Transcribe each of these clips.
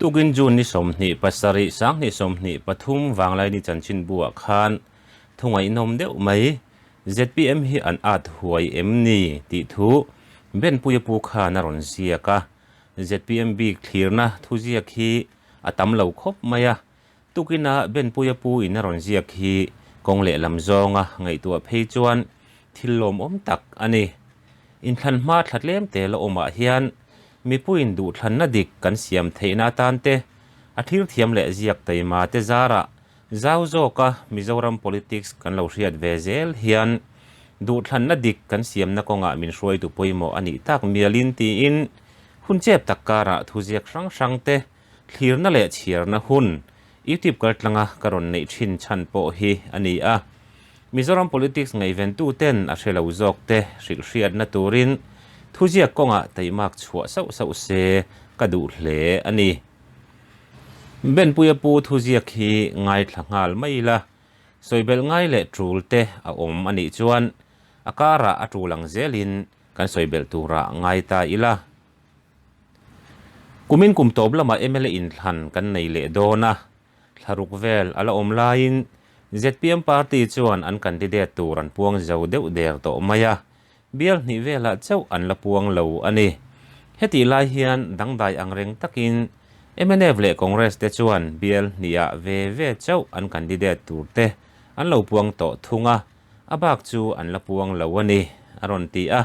Tukin June ni 27, 2023 Vanglaini chanchinbu-ah khan thu ngaihnawm deuh mai, zpm hi an at huai em ni tih thu Benpuia pu khan a rawn ziak a. Zpm bik thlirna thuziak hi a tam lo khawp mai a, Tukina Benpuia pu in a rawn ziak hi kawng lehlam zawnga ngaihtuah phei chuan thil lawmawm tak a ni. Inthlan hma thla tlem te la awmah hian mipuiin duhthlanna dik kan siam theihna atan te, a thlir thiam leh ziak taima te zarah zau zawka Mizoram politics kan lo hriat ve zel hian duhthlanna dik kan siamna kawngah min hruaitu pawimawh a nih tak mialin tiin hun chep tak karah thuziak hrang hrang te Thlirna leh chhiarna hun YouTube kaltlanga ka rawn neih thin chhan pawh hi a ni a. Mizoram politics ngaihventu ten a hre lo zawk te hrilh hriatna turin thuziak kawngah teimak chhuah sauh sauh se ka duh hle a ni. Benpuia pu thuziak hi ngaithla nghal mai ila, sawibelh ngai leh tul te a awm a nih chuan a karah a tul ang zelin kan sawibelh turah ngai ta ila. Kumin kum tawp lamah mla inthlan kan nei leh dawn a, thlaruk vel a la awm laiin zpm party chuan an candidate tur an puang zo deuh der tawh mai a, bial hnih velah chauh an la puang lo a ni. Hetih lai hian dangdai ang reng takin mnf leh Congress te chuan bial hnihah ve ve chauh an candidate tur te an lo puang tawh thung a, a bak chu an la puang lo a ni, a rawn ti a.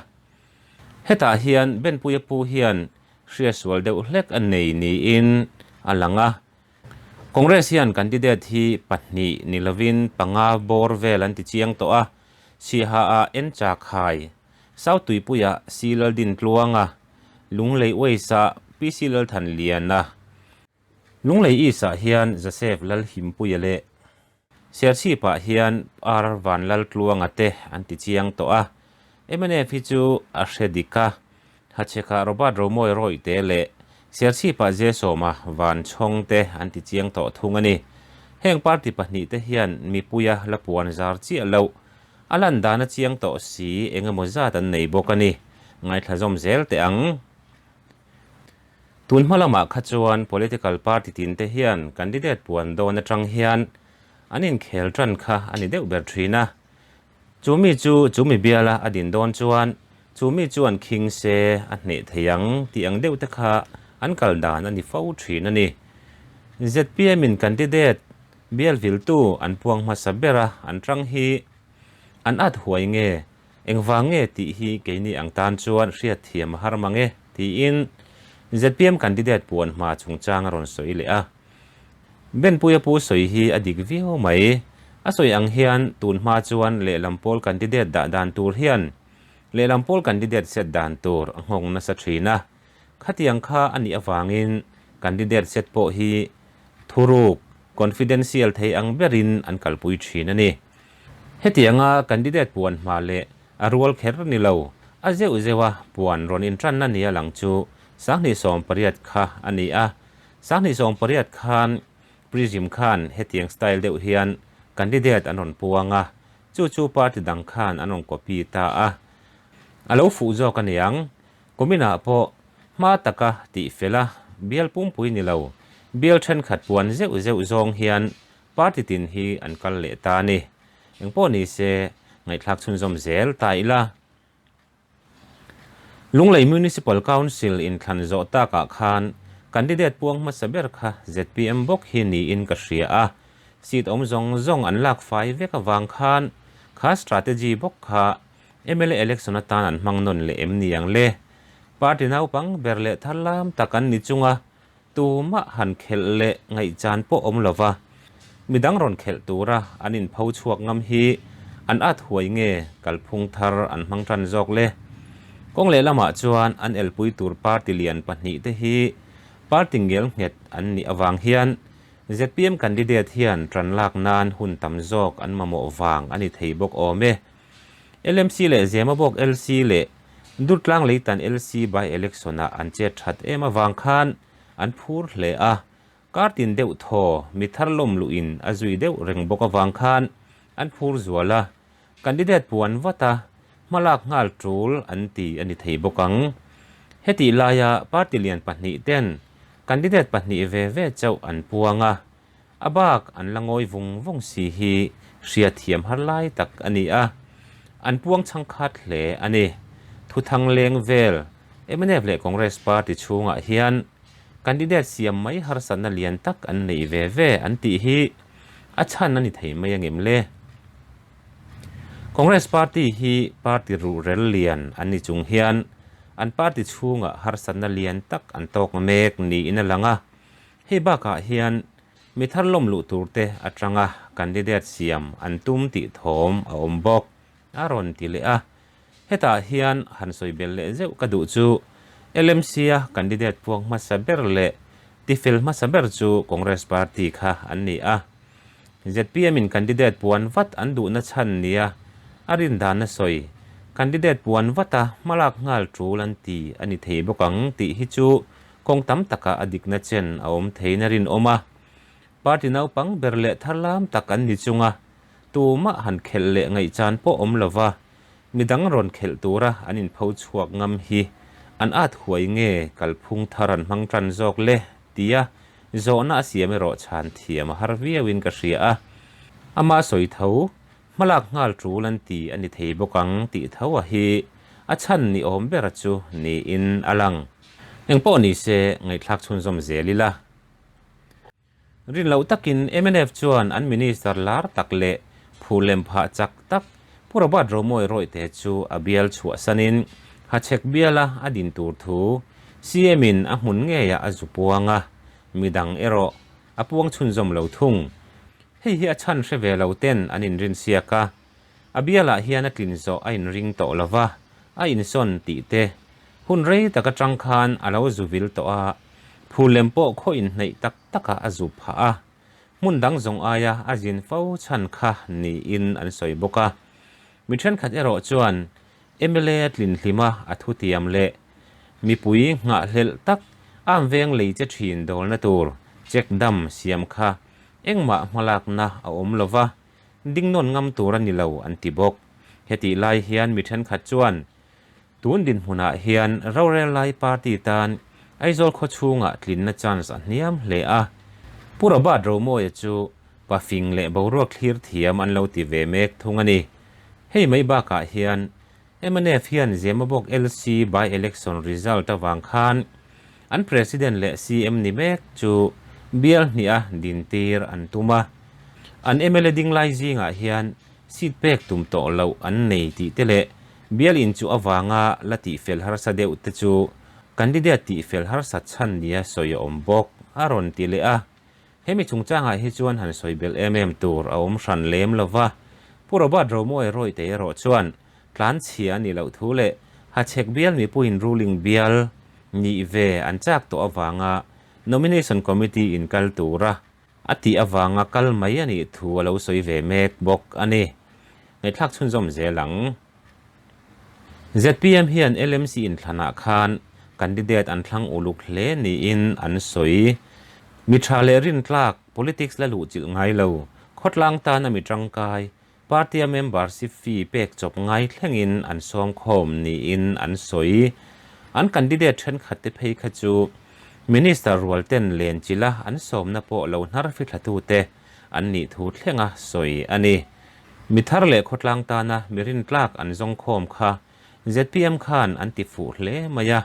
Hetah hian Benpuia pu hian hriatsual deuh hlek a nei niin a lang a. Congress hian candidate hi pahnih ni lovin panga bawr vel an ti chiang tawh a, Siaha-ah Encha Khai, South Tuipuiah Si Laldintluanga, Lunglei Waste-ah PC Lalthanliana, Lunglei East-ah hian Joseph Lalhimpuia leh Serchhipah hian R Vanlaltluanga te an ti chiang tawh a, mnf hi chu a hre dik a, Hachhekah Robert Romawi Rawihte leh Serchhipah Jesawma Vanchhawng te an ti chiang tawh thung a ni. Heng party pahnihte hian mipuia la puan zar chiah loh, a lan dan a chiang tawh si eng emaw zat an nei bawk a ni. Ngaithla zawm zel teh ang. Tun hma lamah kha chuan political party tin te hian candidate puan dawn atang hian an inkhel tan kha a ni deuh ber thin a. Chu mi chu chu mi biala a din dawn chuan chu mi chuan khing se a hneh thei ang tih ang deuh te kha an kal dan a ni fo thin a ni. Zpm in candidate bial viltu an puang hmasa ber a an tang hi an at huai nge Engvang nge tih hi keini ang tan chuan hriatthiam a har mang e, tiin zpm candidate puan hma chungchang a rawn sawi leh a. Benpuia pu sawi hi a dik viau mai. A sawi ang hian tun hma chuan lehlam pawl candidate dah dan tur hian lehlam pawl candidate set dan tur a nghawng nasa thin a. Khatiang kha a nih avangin candidate set pawh hi thuruk, confidential, thei ang berin an kalpui thin a ni. Hetianga candidate puan hma leh a rual kher ni lo, a zeuh zeuha puan rawn intranna nia lang chu 2018 kha a ni a. 2018 khan Prism khan hetiang style deuh hian candidate an rawn puang a, chu chu party dang khan an rawn copy ta a. A lo fuh zawk a niang. Kuminah pawh hma taka tih fel a, bial pumpui ni lo, bial thenkhat puan zeuh zeuh zawng hian Party tin hi an kal leh ta a ni. Engpawh ni se, ngaihthlak chhunzawm zel ta ila. Lunglei Municipal Council inthlan zawh takah khan candidate puang hmasa ber kha zpm bawk hi niin ka hria a. Seat awm zawng zawng an lak fai vek avang khan kha strategy bawk kha mla election atan an hmang nawn leh em ni ang le? Party naupang ber leh thar lam tak an ni chunga Tumah han khelh leh ngaihchan pawh awm lova, midang rawn khelh tura an inpho chhuak ngam hi an at huai nge kalphung thar an hmang tan zawk le? Kawng lehlamah chuan an elpui tur party lian pahnihte hi party ngel nghet an nih avang hian zpm candidate hian tan lak nan hun tam zawk an mamawh vang a ni thei bawk awm e. LMC leh Zemabawk LC leh Durtlang Leitan LC by election ah an chet that em avang khan an phur hle a, kar tin deuh thaw mi thar lawm luh in a zui deuh reng bawk avang khan an phur zual a, candidate puan vat a hmalak nghal tul an ti a ni thei bawk ang. Hetih laia party lian pahnih ten. Candidate pahnih ve ve chauh an puang a, a bak an la ngawi vung vung si hi hriatthiam har lai tak a ni a, an puang chhangkhat hle a ni. Thuthang leng vel mnf leh Congress party chhungah hian candidate siam mai harsatna lian tak an nei ve ve an tih hi a chhan a ni thei mai angem le? Congress party hi party ruhrel lian an ni chung hian an party chhungah harsatna lian tak an tawk mek niin a lang a. Hei bakah hian mi thar lawm luh turte atanga candidate siam an tum tih thawm a awm bawk a rawn ti leh a. Hetah hian han sawi belh leh zeuh ka duh chu LMC-a candidate puang hmasa ber leh tifel hmasa ber chu Congress party kha an ni a. ZPM-in candidate puan vat an duhna chhan nia a rin dan a sawi. Candidate puan vata hmalak nghal tul an ti a ni thei bawk ang tih hi chu kawng tam takah a dikna chen a awm theiin a rinawm a. Party naupang ber leh tharlam tak an ni chunga tumah han khelh leh ngaihchan pawh awm lova midang rawn khelh tura an inpho chhuak ngam hi an at huai nge kalphung thar an hmang tan zawk le tia zawhna a siam erawh chhan thiam a har viauin ka hria a. Ama sawi tho, hmalak nghal tul an ti a ni thei bawk ang tih tho a hi a chhan ni awm bera chu niin a lang. Engpawh ni se ngaihthlak chhunzawm zel ila. Rin loh takin mnf chuan an minister lar tak leh phu lem phah chak tak Pu Robert Romawi Rawihte chu a bial chhuahsanin Hachhek biala a din tur thu CM in a hmun ngeiah a zu puang a, midang erawh a puang chhunzawm lo thung. Hei hi a chhan hre ve lo ten an inrinsiak a, A bialah hian a tlin zawh a inring tawh lo va, a insawn tih te, hun rei tak atang khan a lo zu vil tawh a, phul lem pawh khaw inhnaih tak takah a zu phah a, hmun dang zawng aia a zin fo chhan kha niin an sawi bawk a. Mi thenkhat erawh chuan mla a tlin hlima a thutiam leh mipui nghahhlelh tak am veng lei che thin dawlna tur check dam siam kha engmah hmalakna a awm lo va, Ding nawn ngam tur a ni lo an ti bawk. Hetih lai hian mi thenkhat chuan tun dinhmunah hian rorel lai party tan Aizawl khaw chhungah tlinna chance a hniam hle a. Pu Robert Romawia chu pafing leh boruak thlir thiam an lo ti ve mek thung a ni. Hei mai bakah hian mnf hian Zemabawk LC by-election result avang khan an President leh CM ni mek chu bial hniha dintir an tum a. An mla ding lai zingah hian seat pek tum tawh loh an nei tih te leh bial in chu avanga la tihfel harsa deuh te chu candidate tihfel harsat chhan nia sawi a awm bawk a rawn ti leh a. Hemi chungchangah hi chuan han sawi belh em em tur a awm hran lem lo va, Pu Robert Romawi Rawite erawh chuan tlanchhia a nih loh thu leh Hachhek bial mipuiin ruling bial nih ve an chak tawh avanga Nomination Committee in kal tura a tih avanga kal mai a nih thu a lo sawi ve mek bawk a ni. Ngaihthlak chhunzawm zel ang. Zpm hian LMC inthlanah khan candidate an thlang uluk hle niin an sawi. Mi tha leh rintlak, politics la luhchilh ngai lo, khawtlang tana mi tangkai, party-a membership fee pek chawp ngai thlengin an sawm khawm niin an sawi. An candidate thenkhat te phei kha chu Minister rual ten lenchilha an sawmna pawh lo hnar fithlatute an nih thu thlenga sawi a ni. Mi thar leh khawtlang tana mi rintlak an zawng khawm kha zpm khan an ti fuh hle mai a,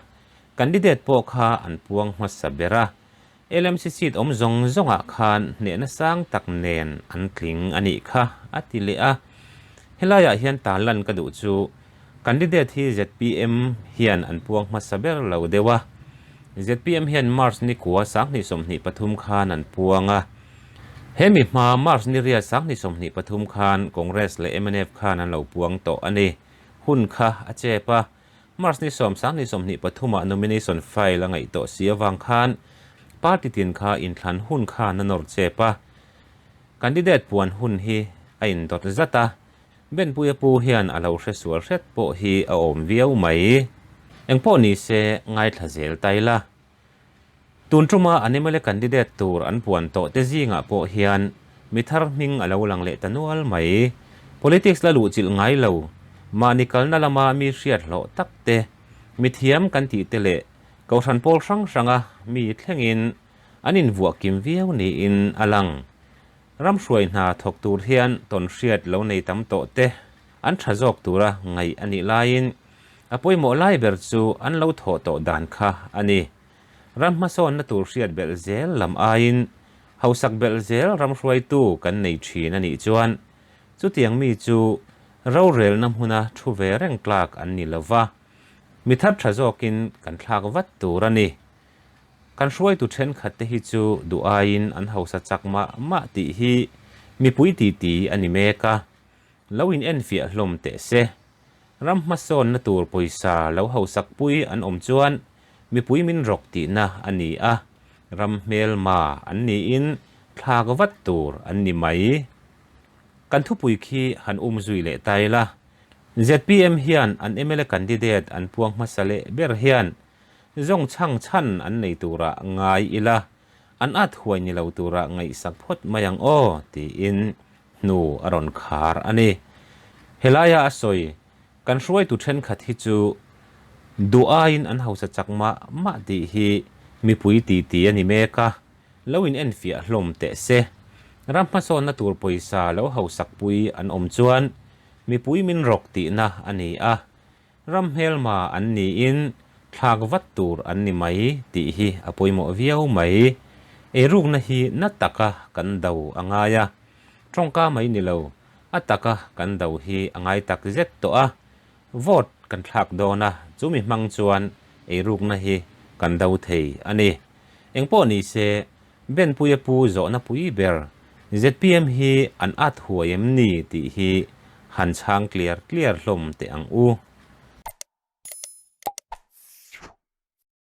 candidate pawh kha an puang hmasa ber a, LMC seat awm zawng zawngah khan hnehna sang tak nen an tling a nih kha a ti leh a. Helaiah hian tarlan ka duh chu candidate hi zpm hian an puang hmasa ber lo deuh a, zpm hian March ni kua 2023 khan an puang a, He mi hma March ni riat 2023 khan Congress leh mnf khan an lo puang tawh a ni. Hun kha a chep a, March ni sawm 2023 ah nomination file a ngaih tawh si avang khan party tin kha inthlan hun khan a nawr chep a. Candidate puan hun hi a indawt zat a, Benpuia pu hian a lo hre sual hret pawh hi a awm viau mai. Engpawh ni se ngaithla zel ta ila. Tun tuma an mla candidate tur an puan tawh te zingah pawh hian mi thar hming a lo lang leh ta nual mai. Politics la luhchilh ngai lo, mahni kalna lama mi hriat hlawh tak te, mi thiam kan tih te leh Kohhran pawl hrang hranga mi thlengin an invuah kim viau niin a lang. Ram hruai hna thawk tur hian tawnhriat lo nei tam tawh te an tha zawk tura ngaih a nih laiin a pawimawh lai ber chu an lo thawh tawh dan kha a ni. Ram hmasawnna tur hriat belh zel lam aiin hausak belh zel ram hruaitu kan nei thin a nih chuan chutiang mi chu rorelna hmuna thu ve reng tlak an ni lo va, mi thar tha zawkin kan thlak vat tur a ni. Kan hruaitu thenkhat te hi chu duh aiin an hausa chak mah mah tih hi mipui titi a ni mek a, lo in enfiah hlawm teh se. Ram hmasawnna tur pawisa lo hausak pui an awm chuan mipui min rawk tihna a ni a, ram hmelma an niin thlak vat tur an ni mai. Kan thupui khi han um zui leh ta ila, zpm hian an mla candidate an puang hmasa leh ber hian Zawng chhang chhan an nei turah ngai ila, an at huai ni lo turah ngaihsak phawt mai ang aw, tiin hnu a rawn khar a ni. Helaia a sawi, kan hruaitu thenkhat hi chu duh aiin an hausa chak mah mah tih hi mipui titi a ni mek a, lo in enfiah hlawm teh se. Ram hmasawnna tur pawisa lo hausakpui an awm chuan mipui min rawk tihna a ni a, Ram hmelma an niin thlak vat tur an ni mai tih hi a pawimawh viau mai. Eirukna hi na taka kan do a ngai a, tawngka mai ni lo, a taka kan do hi a ngai tak zet tawh a. Vote kan thlak dawn a, chumi hmang chuan eirukna hi kan do thei a ni. Engpawh ni se, Benpuia pu zawhna pui ber, zpm hi an at huai em ni tih hi han chhang tliar tliar hlawm teh ang u.